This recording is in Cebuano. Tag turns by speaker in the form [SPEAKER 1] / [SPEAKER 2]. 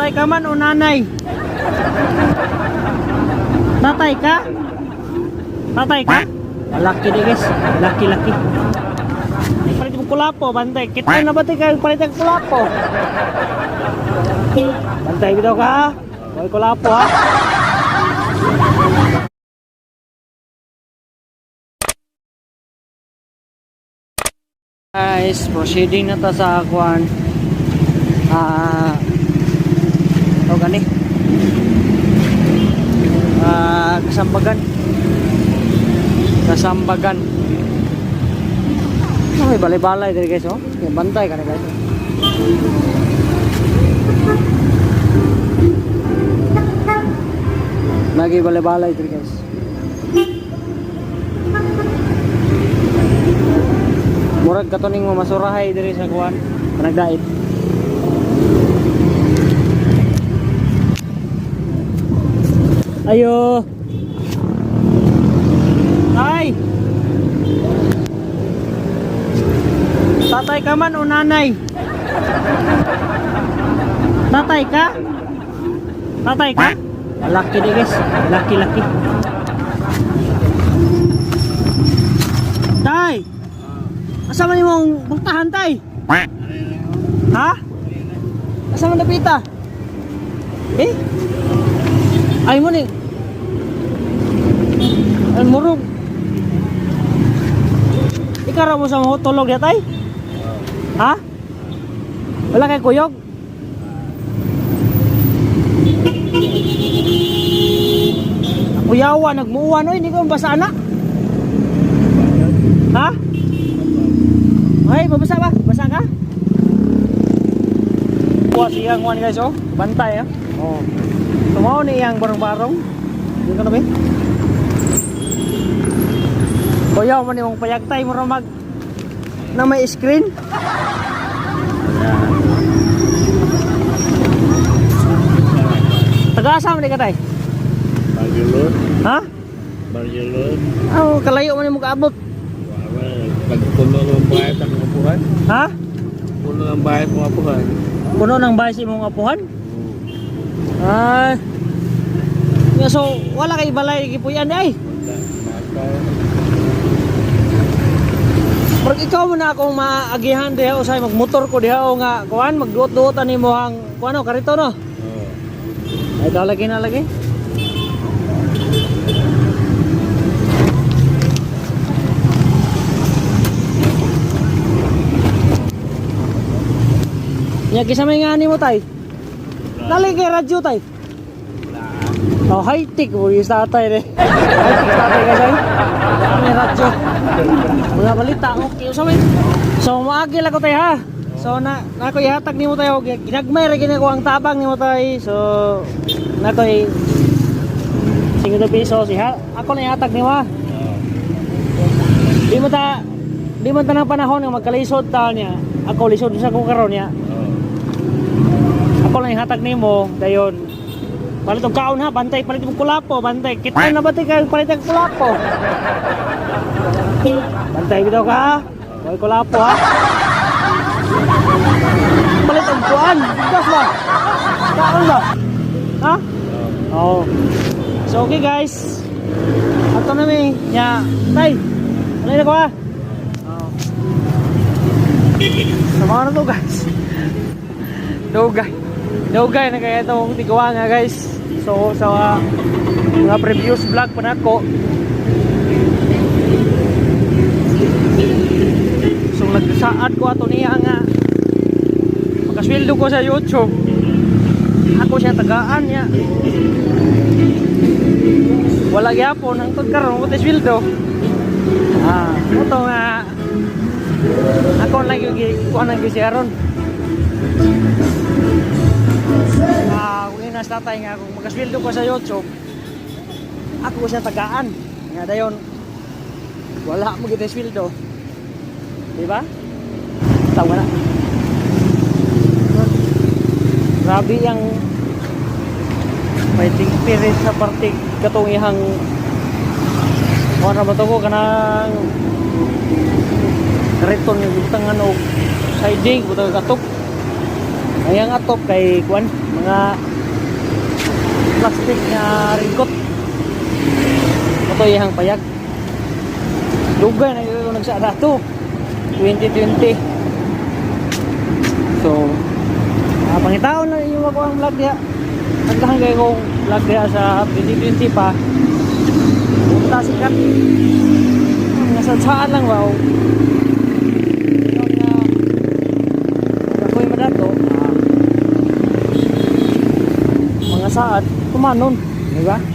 [SPEAKER 1] Tatay ka man o nanay? Tatay ka? Tatay ka? Laki di, guys. Laki laki. Palit mo kulapo, bantay. Kita na ba tayo kayo palit ang kulapo? Bantay bitaw ka, ha? Hoy, kulapo ha. Guys, proceeding na ta sa kuan. Ah, oh, gani. Ah, Kasambagan. Kasambagan. Ay, balay-balay diri, guys, oh. Kaya bantay ka na, guys, oh. Lagi balay-balay diri, guys. Murag katuning masurahay diri sa kuan, panagdait. Ayo. Tay. Tatay ka man o nanay? Tatay ka? Tatay ka? Laki di, guys. Laki laki. Tay. Asa man imong buktahan, tay? Ha? Asa man napita? Eh? Ay mo ni. Ay murog. Ikaw ra mo sa mga tulog ya, tay? Ha? Wala kay kuyog? Kuyawa, nagmuwan oy, hindi ko mabasa ana. Ha? Ay, babasa ba? Basa ka? Kuha siyang one, guys, oh. Bantay, ah. Oh. Tumaw ni iyang barong-barong. Hindi ka na ba? Kuya, mo ni mong payagtay mo mag na may screen. Taga-asa man ni ka, tay?
[SPEAKER 2] Bargelot.
[SPEAKER 1] Ha?
[SPEAKER 2] Bargelot.
[SPEAKER 1] Oh, kalayo man nimo kaabot.
[SPEAKER 2] Pagpuno ng bahay sa mga apuhan.
[SPEAKER 1] Ha?
[SPEAKER 2] Puno ng bahay sa mga apuhan.
[SPEAKER 1] Puno ng bahay sa imong apuhan? Ay. Yeah, so wala kay balay gipuy-an ay.
[SPEAKER 2] Wala. Matay.
[SPEAKER 1] Murag ikaw mo na akong maagihan diha usay magmotor ko diha o nga kuan magduot-duot ani mo ang kuan o karito no.
[SPEAKER 2] Oo.
[SPEAKER 1] Ay daw lagi na lagi. Nya kisa may nga mo, tay. Dali kay radyo, tay. Oh, high tech mo yung tatay re. High tech tatay kasi. May radyo. Mga balita, okay. So, may, so maagi lang ko, tay, ha. So na nako ihatag nimo tayo, ginagmay ra gini ko ang tabang nimo, tay. So nako i 50 pesos iha. Ako na ihatag nimo ha.
[SPEAKER 2] Oo.
[SPEAKER 1] Di mo ta ng panahon nga magkalisod ta niya. Ako lisod sa ko karon niya.
[SPEAKER 2] Oo.
[SPEAKER 1] Ako lang ihatag nimo dayon. Palit og kaon ha, bantay palit og kulapo, bantay. Kita na ba ti kayo palit og kulapo? Bantay bitaw ka, ha? Hoy, kulapo ha. Palit og kuan, gas ba? Kaon ba? Ha?
[SPEAKER 2] Oo.
[SPEAKER 1] Oo. So okay, guys. Ato na mi nya. Tay. Ano na ko ha? Oo. Sama na to, guys. Dugay. Dugay na kaya itong tigawa nga, guys. So sa mga previous vlog pa nako. So nagsaad ko ato niya nga makasweldo ko sa YouTube. Ako siya tagaan niya. Wala gyapon hangtod karon ko sweldo. Ah, ito nga ako lang yung kuha ng siya ron. Ah, kung ina sa tatay nga kung makasweldo ko sa YouTube, ako siya tagaan. Nga dayon wala mo gid sweldo. Di ba? Tawa na. Grabe ang fighting spirit sa parte katong ihang kuan ba to ko kanang kariton yung butangan og siding butang katok. Ang atop kay kuan, mga plastic nga raincoat. Ito iyang payag. Dugay na yun nagsaada to. 2020. So, pangitaon lang inyo ako ang vlog diha. Nagdahan kayo kong vlog diha sa 2020 pa. Punta sikat. Mga sadsaan lang wow. Ingon nga ako'y madato. Mga saad, tumanon. Di ba?